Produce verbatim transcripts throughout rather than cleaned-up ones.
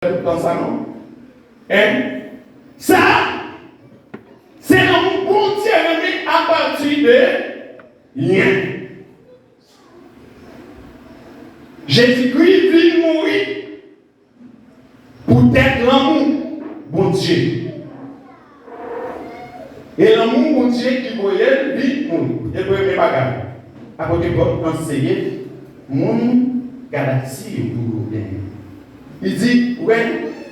tout tan sa non. Hein? Sa, se lanmou Bondye renmen apati de lyen. Jezikri vin mouri poutèt lanmou Bondye. E lanmou Bondye ki voye l vin mouri. E premye bagay, apotre Pòl anseye moun Galati yo pou yo genyen. Li di, wè,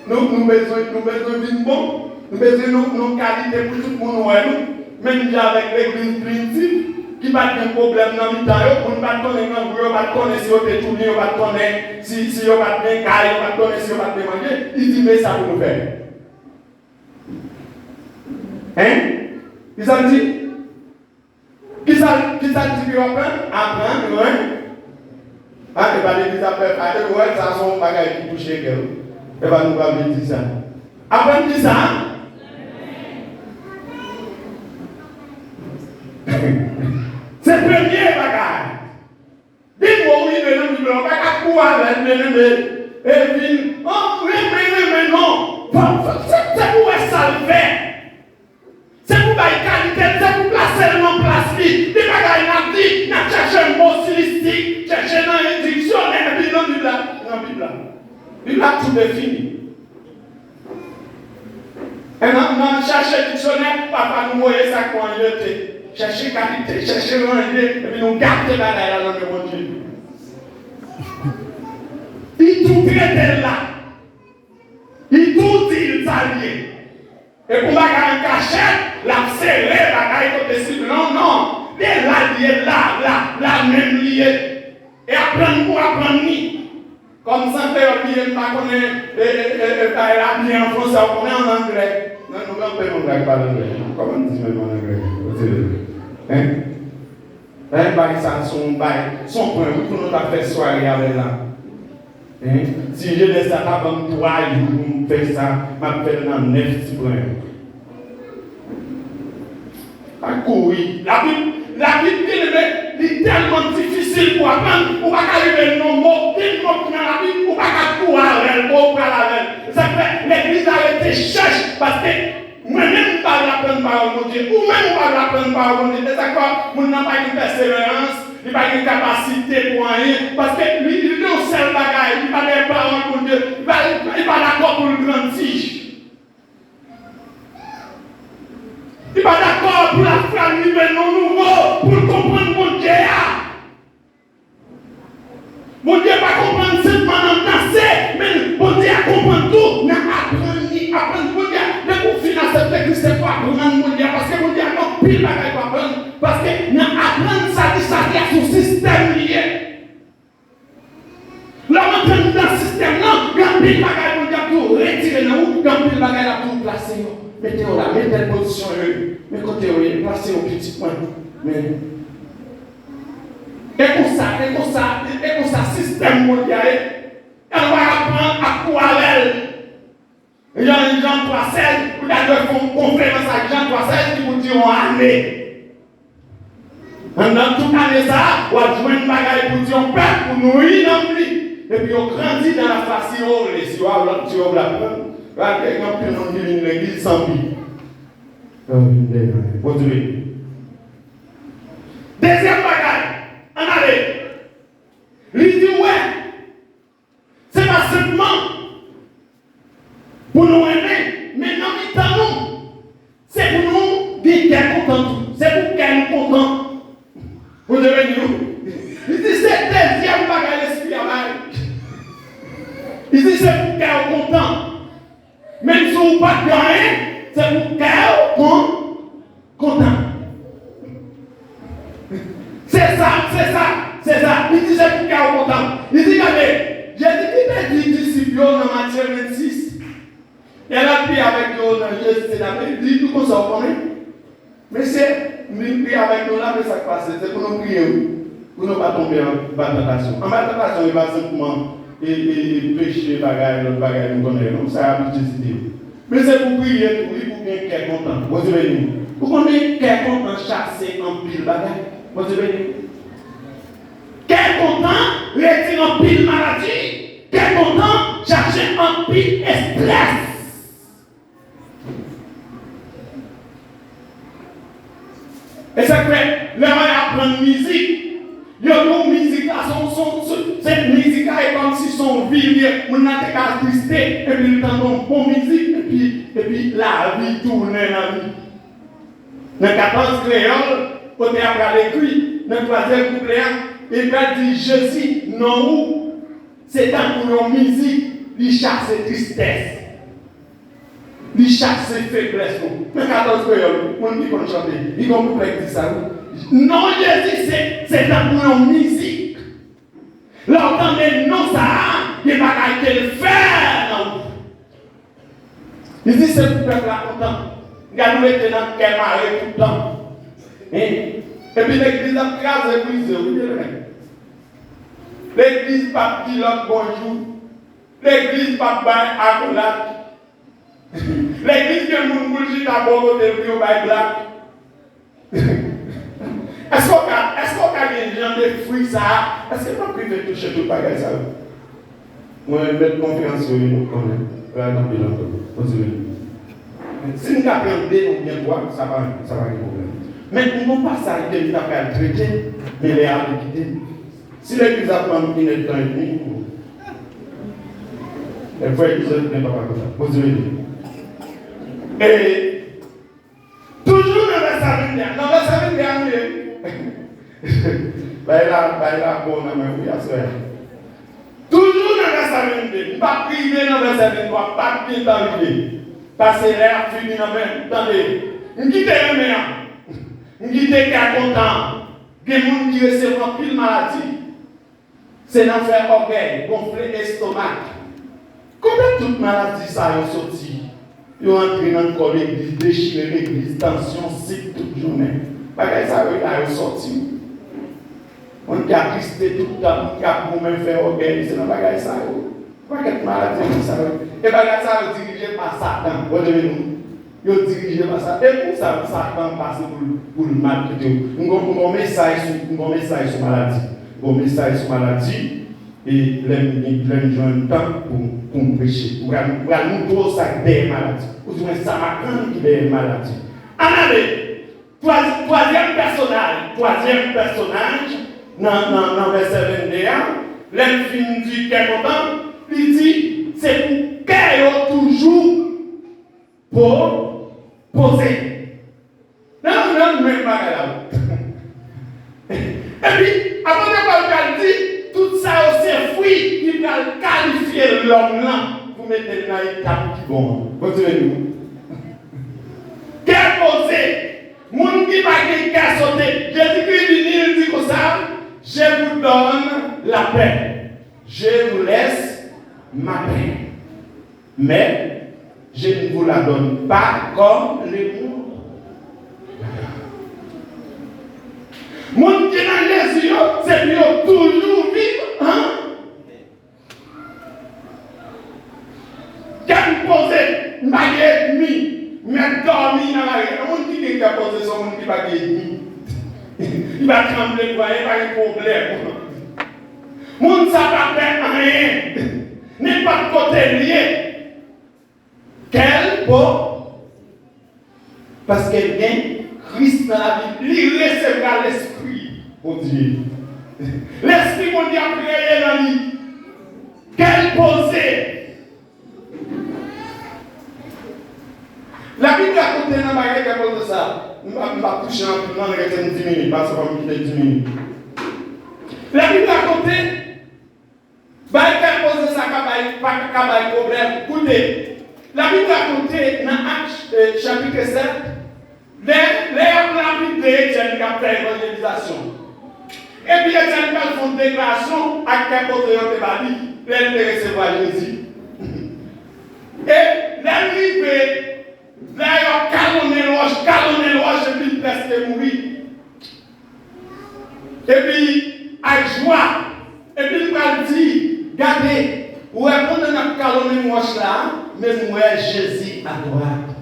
nou, nou bezwen, nou bezwen vin bon. Nou bezwen yon, yon kalite pou tout moun wè nou. Menm jan avèk legliz primitif, ki pa t gen pwoblèm nan mitan yo, moun pa t konnen grangou yo, pa t konnen si yo te tounen, yo pa t konnen si, si yo pa t gen kay, yo pa t konnen si yo pa t gen manje. Li di, men sa pou nou fè. Hein? Kisa l di? Kisa, kisa l di pou yo aprann? Aprann, wi. A, e pa legliz ap fè, a, e wè, sa se yon bagay ki touche kè w. E pa nou pa vle di sa. Aprann kisa? Se premye bagay. Depi w rive nan Bib la, w pa ka kouri avè l, men renmen, e vin, oh, renmen, renmen, non. Fò, fò, se, se pou wè sa l fè. Se pou bay kalite l, se pou plase l nan plas li. Gen bagay n ap di, n ap chèche mo stilistik, chèche nan diksyonè, epi nan Bib la, nan Bib la. Bib la tou defini. E nan, nan chèche diksyonè, papa nou voye sa k pou anjete. Chèche kalite, chèche ranje, epi nou gate bagay la nan men Bondye. Li tou trete l la. Li tou di l sa l ye. E pou bagay an kachèt, l ap sere bagay kote si, non, non. E la l ye, la, la, la menm li ye. E aprann pou aprann li. Kòm se an kreyòl li ye, m pa konnen, e, e, e, e, bagay la byen an fransè, ou konnen an anglè. Non, nou gen anpil moun la ki pale anglè. Kòman m di menm an anglè? Ou di, hein? Hein, bagay sa, se yon bagay, se yon pwen, wi, pou nou ta fè sware avè l la. Hein? Si jenès la ta ban m twa jou pou m fè sa, m ap fè l nan nèf ti pwen. Pa kouri. Labib, Labib, byeneme, li tèlman difisil pou aprann, ou pa ka rive nan mo, ken mo ki nan Labib, ou pa ka kouri avè l, ou pral avè l. Se sa k fè legliz la rete chèch, paske mwen menm m pa vle aprann pawòl Bondye, ou menm ou pa vle aprann pawòl Bondye. Se sa k fè moun nan pa gen pèseverans, li pa gen kapasite pou anyen, paske li, li gen yon sèl bagay, li pa gen pawòl Bondye, li pa, li pa dakò pou l grandi. Li pa dakò pou lafwa l rive nan nouvo, pou l konprann Bondye a. Bondye pa konprann senpman nan danse, men Bondye a konprann tou nan aprann li, aprann Bondye a. Depi w fin aksepte Kris, se pou aprann Bondye a, paske Bondye a gen anpil bagay pou aprann, paske nan aprann sa, li sa ki sou sistèm li ye. Lè w antre anndan sistèm nan, gen anpil bagay Bondye ap di w retire nan ou, gen anpil bagay l ap di w plase yo, mete yo la, men tèl pozisyon yo ye, men kote yo ye, plase yo pitit mwen. Men, e konsa, e konsa, e konsa sistèm Bondye a ye. Ann va aprann ap kouri avè l. Jan, Jan twa sèz, ou ta dwe fè yon konferans ak Jan twa sèz ki pou dire yon ane. Anndan tout ane sa a, w ap jwenn bagay pou dire yon pèp, pou nouri nanm li. Epi yo grandi nan lafwa si yo vle, si yo vle, si yo vle aprann. Yo ap gen anpil moun ki vin legliz san Bib. Yo vin de, Bondye beni. Dezyèm bagay, ann ale. Li di, wè, se pa senpman pou nou renmen, men nan mitan nou, se pou nou gen kè kontan tou. Se pou kè nou kontan. Bondye beni nou. Li di se dezyèm bagay Lespri a bay. Li di se pou kè w kontan. Menm si w pa t gen anyen, se pou kè w kon-, kontan. Se sa, se sa, se sa. Li di se pou kè w kontan. Li di, gade, Jezi ki te di disip yo nan Matye vennsis, lè l ap priye avèk yo nan Jezi te lape, li di, nou konsa, w konnen? Mesye, m vin priye avèk nou la, men sa k pase, se pou nou priye, wi. Pou nou pa tonbe anba tantasyon. Anba tantasyon, e pa senpman, e, e, e peche, bagay, lòt bagay nou konnen yo, non, sa y ap itilize yo. Men se pou priye tou, wi, pou gen kè kontan. Bondye beni nou. Ou konnen kè kontan chase anpil bagay. Bondye beni nou. Kè kontan retire anpil maladi. Kè kontan chaje anpil estrès. E sa k fè, lè w al aprann mizik, yo di w mizik la, se yon, se yon, se, se mizik la, e kòmsi se yon vi li ye. Moun nan te ka triste, epi l tande yon bon mizik, epi, epi lavi tounen nan li. Nan katòz kreyòl, otè a pral ekri, nan twazyèm kouplè a, li pral di, Jezi, non ou, se tankou yon mizik, li chase tristès. Li chase feblès nou. Nan katòz kreyòl, moun ki konn chante, li gon kouplè ki di sa, wi. Non Jezi, se, se tankou yon mizik. Lè w tande non sa a, gen bagay ke l fè nan ou. Li di se pou pèp la kontan. Gade nou rete nan kè mare tout tan. Hein? Epi legliz ap kraze brize, wi, byeneme. Legliz p ap di lòt bonjou. Legliz p ap bay akolad. Legliz gen moun pou l chita bò kote l pou yo bay blak. Èske w ka, èske w ka gen jan de fwi sa a? Èske m ap rive touche tout bagay sa yo? Mwen, mèt konferans yo, yo konnen. Yo al nan bilan tou. Kontinye. Si m ka pran de oubyen twa, sa pa, sa pa gen pwoblèm. Men, m gon pasaj ke m ta pral trete, men lè a ap kite m. Si legliz ap ban m inèdtan edmi, e frè Joseph, men papa konsa. Bondye beni. E toujou nan vèsè vennde a, nan vèsè vennde a nou ye. Bay la, bay la bon nan men ou, aswè a. Toujou nan vèsè vennde, m p ap rive nan vèsè venntwa, m p ap gentan rive. Pase lè a ap fini nan men m, tande. M kite renmen an. M kite kè kontan an. Gen moun ki resevwa anpil maladi. Se nan fè ògèy, gonfle estomak. Kote tout maladi sa yo soti? Yo antre nan kò legliz, dechire legliz, tansyon, sik tout jounen. Bagay sa yo la yo soti. Moun ki atriste tout tan, moun ki ap goumen fè ògèy, se nan bagay sa yo. Pakèt maladi sa yo. E bagay sa yo dirije pa Satan. Bondye beni nou. Yo dirije pa sa. E pou sa, Satan pase pou l, pou l maltrete w. M gon, m gon mesaj sou, m gon mesaj sou maladi. M gon mesaj sou maladi. E lè m, lè m jwenn tan pou, pou m preche. M pral, m pral montre w sa k dèyè maladi. Ou di mwen sa m aprann ki dèyè maladi. Ann ale. Twa-, twazyèm pèsonaj, twazyèm pèsonaj nan, nan, nan vèsè vennde a, lè l fin di kè kontan, li di, se pou kè yo toujou Po-, poze. Nan, nan menm bagay la. Epi, apre Pòl pral di, tout sa yo se fwi ki pral kalifye lòm lan pou mete l nan etap ki bon an. Bondye beni nou. Kè poze. Moun ki pa gen kè sote. Jezikri vini, li di konsa, Je vous donne la paix. Je vous laisse ma paix. Mais je ne vous la donne pas comme le monde. Moun ki nan Jezi yo, se pou yo toujou viv an. Kè m poze, m pa gen ènmi, m mèt dòmi nan lari. Yon moun ki gen kè poze, se yon moun ki pa gen ènmi. Li pa tranble pou anyen, pa gen pwoblèm. Moun sa pa pè anyen. Nenpòt kote l ye. Kè l po-, paske l gen Kris nan lavi l, li resevwa Lespri Bondye. Lespri Bondye ap reye nan li. Kè l poze. Labib rakonte nan bagay kè poze sa. M p ap, m p ap touche anpil, non, rete m dis minit, paske fò m kite dis minit. Labib rakonte Bay kè poze sa ka bay, pa ka bay pwoblèm. Koute, Labib rakonte nan Ak, eh, chapit sèt, lè, lè y ap lapide Etyèn k ap fè evanjelizasyon. Epi Etyèn pral fè yon deklarasyon ak kè poze yo te ba li, lè l te resevwa Jezi. E lè l rive, lè yo kalonnen l wòch, kalonnen l wòch, epi l prèske mouri. Epi, ak jwa, epi l pral di, gade, ou wè pandan n ap kalonnen wòch la, men m wè Jezi adwat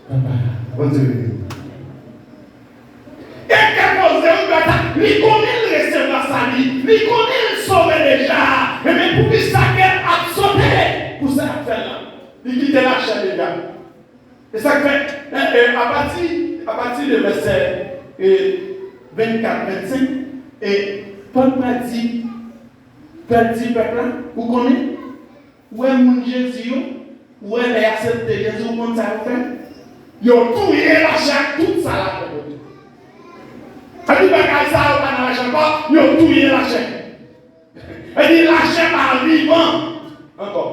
Papa. Bondye beni. E kè poze, ou gade, li konnen l resevwa sali, li konnen l sove deja, men poukisa kè l ap sote? Pou sa y ap fè l la, li kite lachè deja. E sa k fè, e, e, apati, apati de vèsè, e, vennkat, vennsenk, e, Pòl pral di, pral di pèp la, ou konnen, ou wè moun Jezi yo, ou wè lè y aksepte Jezi, ou konn sa yo fè? Yo touye lachè ak tout sa l ap fè yo tou. Epi bagay sa yo pa nan lachè ankò, yo touye lachè. Epi lachè pa vivan ankò.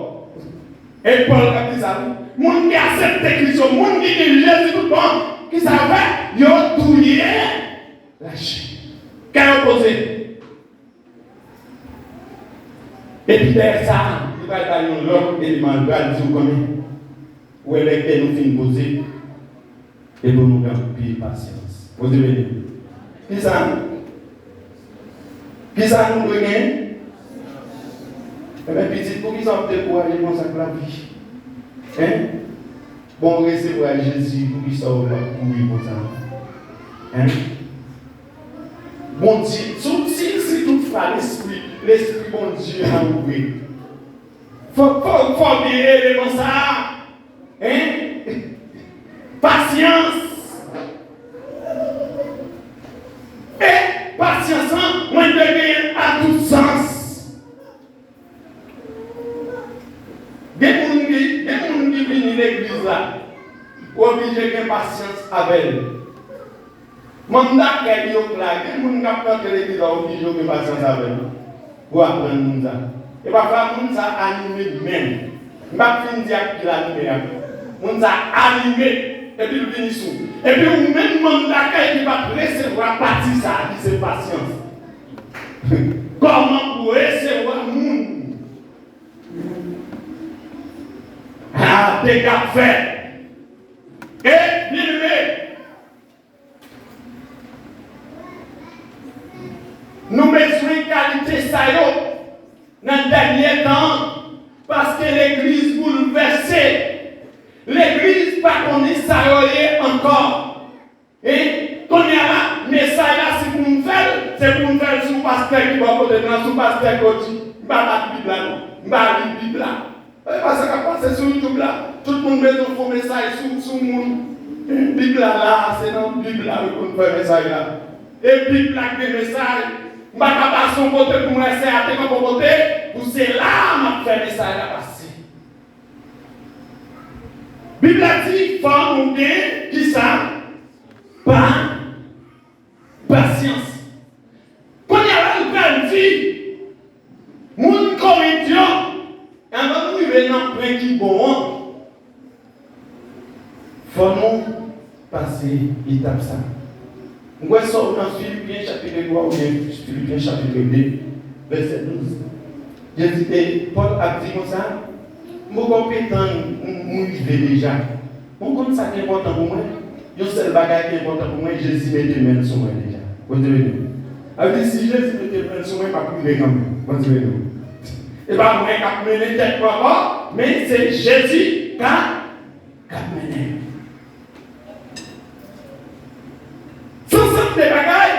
E Pòl k ap di sa wi. Moun ki aksepte Kris yo, moun ki gen Jezi tout bon, ki sa yo fè? Yo touye lachè. Kè yo poze. Epi dèyè sa, li pral bay yon lòt eleman, li pral di w konnen, ou wè lè kè nou fin poze, e pou nou gen anpil pasyans. Bondye beni w. Kisa? Kisa nou dwe gen? Ebyen, pitit, poukisa w ap dekouraje konsa ak lavi? Hein? Bon, w resevwa Jezi, poukisa w ap kouri konsa? Hein? Bondye, si, si, si toutfwa Lespri, Lespri Bondye nan ou vre, fò, fò, fò w gen eleman sa a. Hein? Pasyans. E pasyans lan, mwen te genyen a tout sans. Gen moun ki, gen moun ki vini legliz la, ou oblije gen pasyans avè l. Manm dakèy yo k la, gen moun k ap rantre legliz la, ou oblije gen pasyans avè l. Pou aprann moun sa. E pafwa moun sa anime menm. M p ap fin di ak ki l anime a. Moun sa anime, epi l vini sou. Epi ou menm manm dakèy ki p ap resevwa pati sa a, ki se pasyans. Kòman pou resevwa moun? Ah, dega fèt. E, byeneme, nou bezwen kalite sa yo nan dènye tan an, paske legliz boulvèse. Legliz pa konnen sa yo ye ankò. E kounye a la, mesaj la, si pou m fè l, se pou m fè l sou pastè ki bò kote m nan, sou pastè Cody. M pa bat Bib la, non. M pa li Bib la. E pa sa k ap pase sou YouTube la. Tout moun bezwen fè mesaj sou, sou moun. Bib la la, se nan Bib la yo konn fè mesaj la. E Bib la k gen mesaj. M pa ka pase yon kote pou m wè sè a te kanpe yon kote, pou se la a m ap fè mesaj la pase. Bib la di, fò nou gen, kisa? Pa, pasyans. Kounye a la, l pral di moun Korent yo, anvan nou rive nan pwen ki bon an, fò nou pase etap sa. M kwè sa w nan Filipyen chapit twa oubyen Filipyen chapit de, vèsè douz. Jezi te, Pòl ap di konsa, m poko gentan, m, m rive deja. Mwen konn sa ki enpòtan pou mwen. Yon sèl bagay ki enpòtan pou mwen, Jezi mete men l sou mwen deja. Bondye beni w. Sa vle di, si Jezi mete men l sou mwen, m ap rive kanmenm. Bondye beni w. E pa mwen k ap mennen tèt mwen ankò, men se Jezi k ap, k ap mennen. Se yon seri de bagay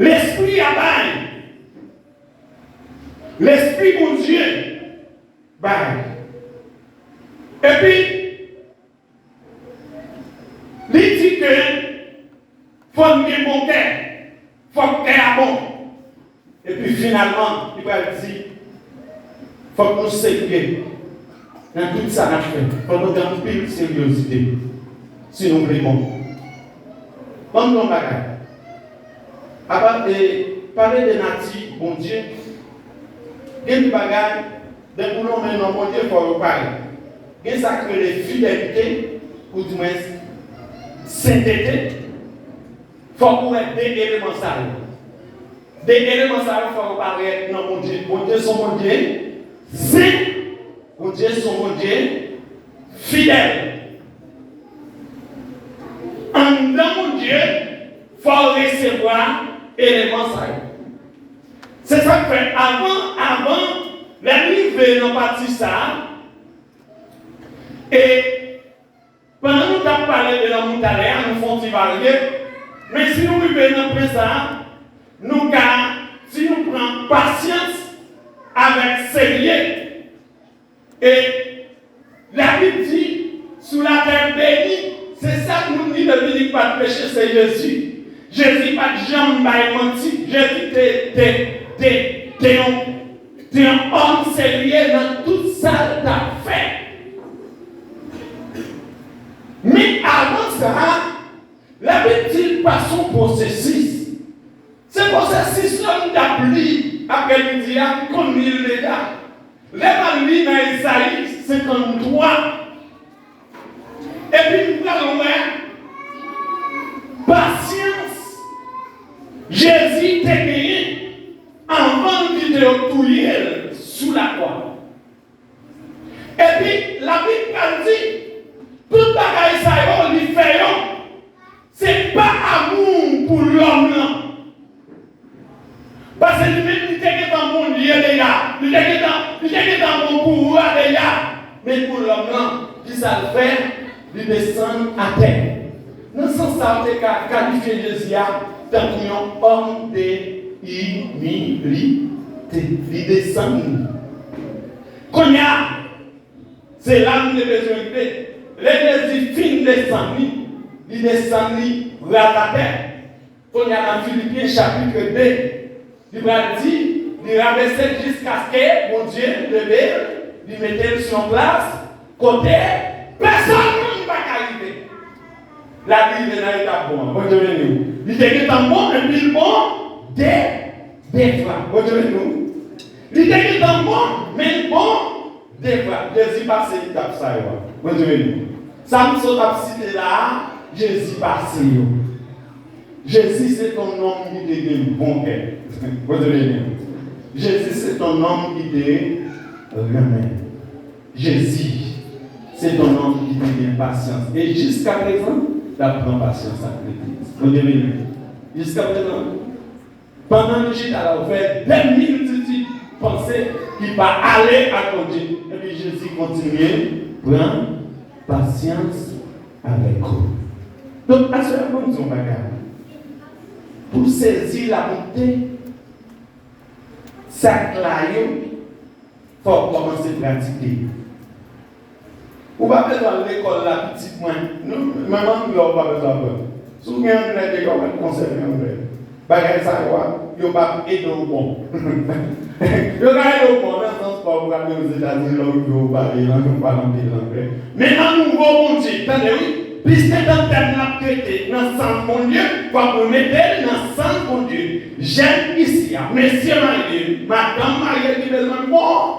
Lespri a bay. Lespri Bondye bay. Epi, li di ke fò n gen bon kè, fòk kè a bon. Epi finalman, li pral di, fòk nou serye nan tout sa n ap fè. Fòk nou gen anpil seryozite si nou vle bon. Ban m di yon bagay. Apa, e, pale de nati Bondye, gen de bagay, depi w nonmen non Bondye, fò yo parèt. Gen sa k rele fidelite, ou di mwen, sentete. Fòk ou wè de eleman sa yo. De eleman sa yo fò yo parèt nan Bondye. Bondye se yon Bondye sen. Bondye se yon Bondye fidèl. Anndan Bondye, fò w resevwa eleman sa yo. Se sa k fè, avan, avan, lè n rive nan pati sa a, e pandan nou t ap pale de lanmou talè a, nou fè yon ti varye. Men si nou rive nan pwen sa a, nou ka, si nou pran pasyans avèk serye, E Labib di, sou latè beni, se sèl moun ki te vini ki pa t peche, se Jezi. Jezi pa t janm bay manti. Jezi te, te, te, te yon, te yon òm serye nan tout sa l t ap fè. Men avan sa, Labib di l pase yon pwosesis. Se pwosesis la m t ap li aprèmidi a, m konn li l deja. Lè m al li nan Ezayi senkanntwa, epi m pral wè pasyans Jezi te genyen anvan l kite yo touye l sou lakwa. Epi, Labib pral di, tout bagay sa yo, li fè yo, se pa amou pou lòm lan. Paske li menm, li te gentan Bondye deja. Li te gentan, li te gentan gon pouvwa deja. Men pou lòm lan, ki sa l fè? Li desann atè. Nan sans sa, w te ka kalifye Jezi a tankou yon òm de imilite. Li desann. Kounye a, se la m te bezwen rive. Lè Jezi fin desann li, li desann li rat atè. Kounye a nan Filipyen chapit de, li pral di, li rabese l jiskaske Bondye leve l, li mete l sou yon plas kote pèsonn moun pa ka rive. La li rive nan etap bon an. Bondye beni w. Li te gentan bon, epi l bon de, de fwa. Bondye beni w. Li te gentan bon, men l bon de fwa. Jezi pase etap sa yo a. Bondye beni w. Sa m sot ap site la a, Jezi pase yo. Jezi se t on nonm ki te gen bon kè. Bondye beni w. Jezi se t on nonm ki te renmen. Jezi se t on nonm ki te gen pasyans. E jiskaprezan, l ap pran pasyans ak legliz. Bondye beni w. Jiskaprezan, pandan nou chita la, ou fè de miltitid panse ki pa ale ak Bondye. Epi Jezi kontinye pran pasyans avèk ou. Donk, aswè a, ban m di yon bagay. Pou w sezi labonte sa k la yo, fò w kòmanse pratike yo. Ou pa bezwen al lekòl la, pitit mwen. Non, manman m di w pa bezwen aprann. Si w gen anglè, te kòmanse konsève anglè. Bagay sa yo a, yo p ap ede w bon. Yo ka ede w bon nan sans pa w prale Ozetazini, lè w rive w pale lang, w pale anpil anglè. Men nan nouvo Bondye, tande wi, plis gentan tèm n ap trete nan sans Bondye, fòk nou mete l nan sans Bondye. Jèn isi a, mesye marye, madanm marye ki bezwen bon.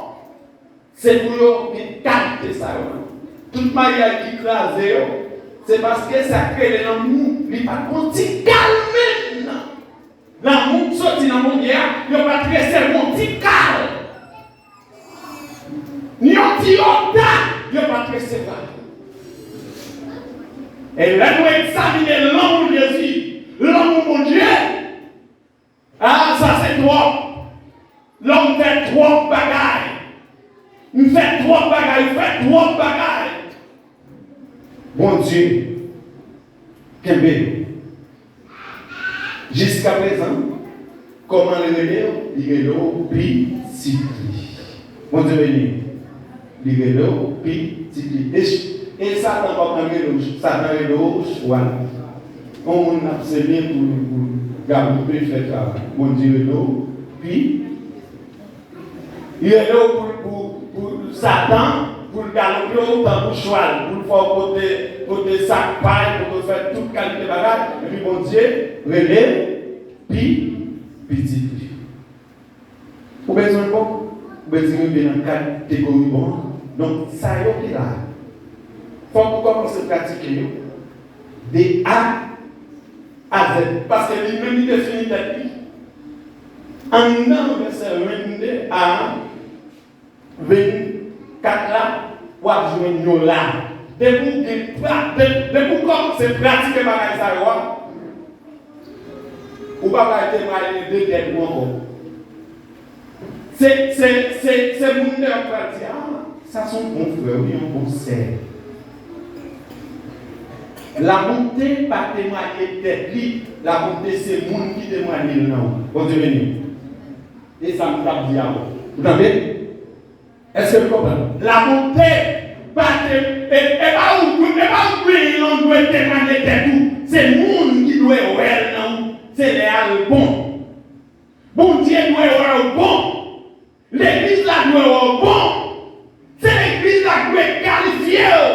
Se pou yo gen kalite sa yo. Tout maryaj ki kraze yo, se paske sa k rele lanmou, li pa t gon ti kal menm nan. Lanmou k soti nan Bondye a, yo pa t resevwa yon ti kal. Ni yon ti iota, yo pa t resevwa. E lè nou egzamine lanmou Jezi, lanmou Bondye, Ah, sa se twòp. Lè m fè twòp bagay. M fè twòp bagay, m fè twòp bagay. Bondye kenbe nou. Jiskaprezan, kòman li rele w? Li rele w pitit li. Bondye beni w. Li rele w pitit li. E, e Satan kòman rele w? Satan rele w chwal. Yon moun n ap seme pou, pou galope fè travay. Bondye rele w pi. Li rele w pou, pou, pou Satan, pou l galope w tankou chwal, pou l fè w pote, pote sak pay, pote w fè tout kalite bagay. Epi Bondye rele l pi, pitit li. Ou bezwen bon, ou bezwen rive nan kategori bon an. Donk, sa yo ki la a, fòk ou kòmanse pratike yo de A a Z. Paske li menm li defini tèt li. Anndan vèsè vennde a vennkat la, w ap jwenn yo la. Depi w gen pra-, de-, depi w kòmanse pratike bagay sa yo a, ou pa pral temwaye de tèt ou ankò. Se, se, se, se moun deyò k pral di, "Ah, sa se yon bon frè, wi, yon bon sè." Labonte pa temwaye tèt li, labonte se moun ki temwaye l nan ou. Bondye beni w. E sa m t ap di a ou. Ou tande? Èske nou konprann? Labonte pa te, e, e pa ou, e pa ou dwe, ou dwe temwanye tèt ou. Se moun ki dwe wè l nan ou. Se lè a l bon. Bondye dwe wè w bon. Legliz la dwe wè w bon. Se legliz la k dwe kalifye w.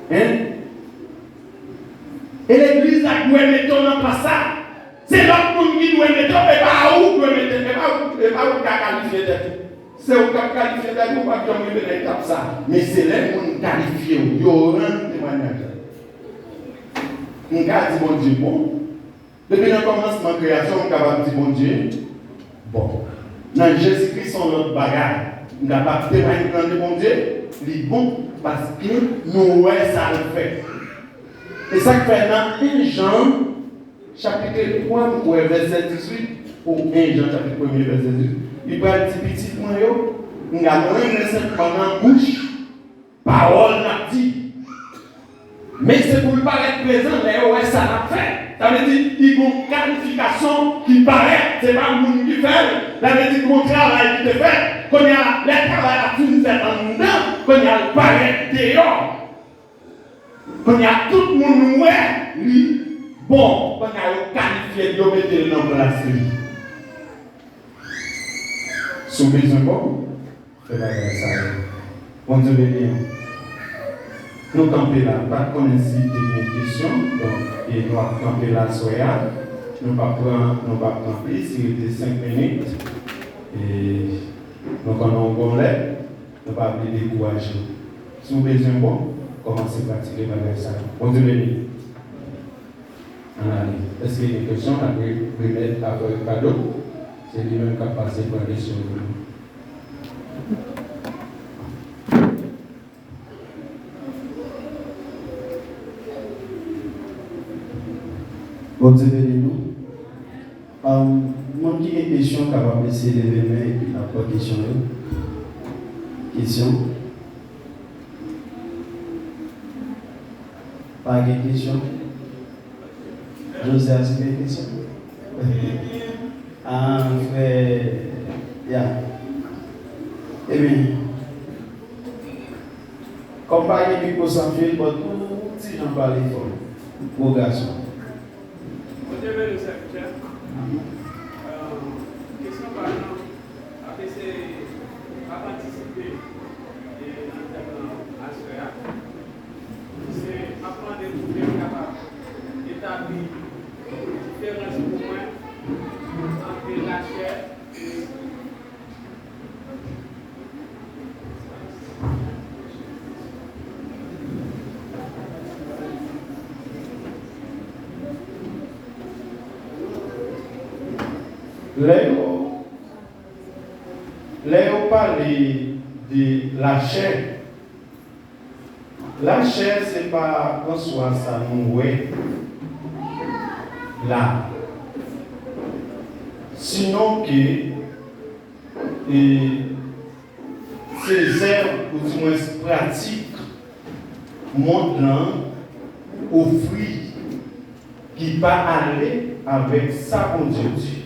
Hein? E legliz la k dwe mete w nan plas sa. Se lòt moun ki dwe mete w, e pa ou k dwe mete, e pa ou, e pa ou k ka kalifye tèt ou. Se ou k ap kalifye tèt ou, ou p ap janm rive nan etap sa. Men se lè moun kalifye w, yo rann temwayaj la. M ka di Bondye bon. Depi nan kòmansman kreyasyon, m kapab di Bondye bon. Nan Jezikri, se yon lòt bagay. M kapab temwaye de Bondye, li bon, paske nou wè sa l fè. E sa k fè nan en Jan, chapit twa, m kwè, vèsè dizuit, ou en Jan, chapit premye, vèsè dizuit, li pral di pitit mwen yo, m ap renmen senpman nan bouch, pawòl n ap di. Men se pou l parèt prezan lè yo wè sa n ap fè. Sa vle di, li gon kalifikasyon ki parèt, se pa moun ki fè l. Sa vle di, gon travay ki te fèt. Kounye a, lè travay la fin fèt anndan, kounye a, l parèt deyò. Kounye a, tout moun wè li bon. Kounye a, yo kalifye l, yo mete l nan plas li. Si w bezwen bon, fè bagay sa yo. Bondye beni w. Nou kanpe la. M pa t konnen si te gen kesyon, donk, e nou ap kanpe la aswè a. Nou p ap pran, nou p ap kanpe, si rete senk minit. E nou konnen w gon lè, nou pa vle dekouraje w. Si w bezwen bon, kòmanse pratike bagay sa yo. Bondye beni w. Ann ale. Èske gen kesyon? N ap re-, remèt a frè Ricardo. Se li menm k ap pase pran kesyon pou nou. Bondye beni nou. Um, moun ki gen kesyon kapab eseye leve men epi n ap pran kesyon yo. Kesyon? Pa gen kesyon? Joseph, se gen kesyon? Ah, frè, ya. Ebyen, kòm pa gen mikwo san fil, bon, tou ti jan pale fò. Gwo gason. Bondye beni w, sèvitè. Kesyon pa nou, ap eseye, ap antisipe, e, nan tèm nan aswè a. Se, m ap mande pou ke m kapab etabli diferans pou mwen ant lachè e lespri. Lè yo, lè yo pale de lachè, lachè se pa answa sa nou wè la, sinon ke e se zèv, oudimwens pratik, mond lan ofri ki pa ale avèk sa Bondye di.